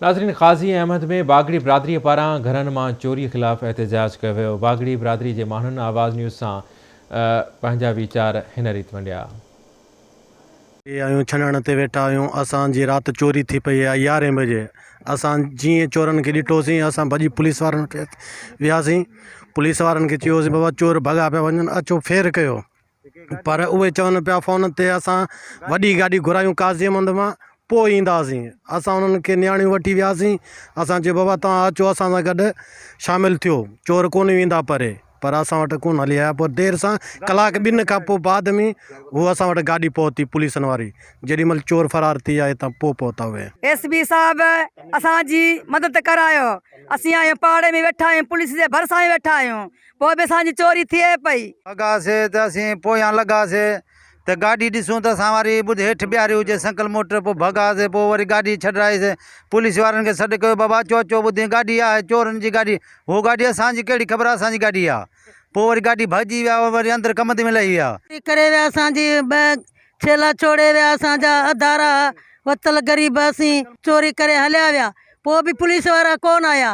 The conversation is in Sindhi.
ناظرين قاضي احمد ۾ باگڙي برادري پاران گهرن مان چوري خلاف احتجاج ڪيو ويو باگڙي برادري جي ماڻهن آواز نيوز سان پنهنجا ويچار هن ريت ونڊيا. آهيون ڇنڻ تي ويٺا آهيون اسان جي رات چوري ٿي پئي آهي يارهين بجي اسان جيئن چورن کي ڏٺوسين اسان ڀڄي پوليس وارن وٽ وياسين پوليس وارن کي چيوسين بابا چور ڀڳا پيا وڃن اچو ڦير ڪيو پر اهي چون پيا فون تي اسان وڏي گاڏي گهرايون قاضي احمد مان پوء اينداسين اسان انهن کي نياڻيون وٺي وياسين اسان چيو بابا توهان اچو اسان سان گڏ شامل ٿيو چور ڪونه ويندا پري پر اسان وٽ ڪونه هلي آيا پوء دير سان ڪلاڪ ٻن کان پوء بعد ۾ هو اسان وٽ گاڏي پهتي پوليسن واري جيڏي مهل چور فرار ٿي ويا هتان پوء پهتا اهي. ايس پي صاحب اسان جي مدد ڪرايو اسين آهيون پاڙي ۾ ويٺا آهيون پوليس جي ڀرسان ئي ويٺا آهيون پوء به اسان جي چوري ٿئي پئي. لڳاسي ته اسين پويان لڳاسي ته گاڏي ڏسون ته اسان واري ٻڌ هيٺ بيهاري هجي سنڪل موٽر پوء ڀڳاسي پوء وري گاڏي ڇڏرائيسي پوليس وارن کي سڏ ڪيو بابا اچو اچو ٻڌين گاڏي آهي چورن جي گاڏي هو گاڏي اسان جي ڪهڙي خبر اسان جي گاڏي آ پوء وري گاڏي ڀڄي ويا وري اندر ڪمند ۾ لهي ويا. چوري ڪري ويا اسان جي ٻه ڇيلا ڇوڙي ويا اسان جا اڌارا وتل غريب اسين چوري ڪري هليا ويا پوء به پوليس وارا ڪونه آيا.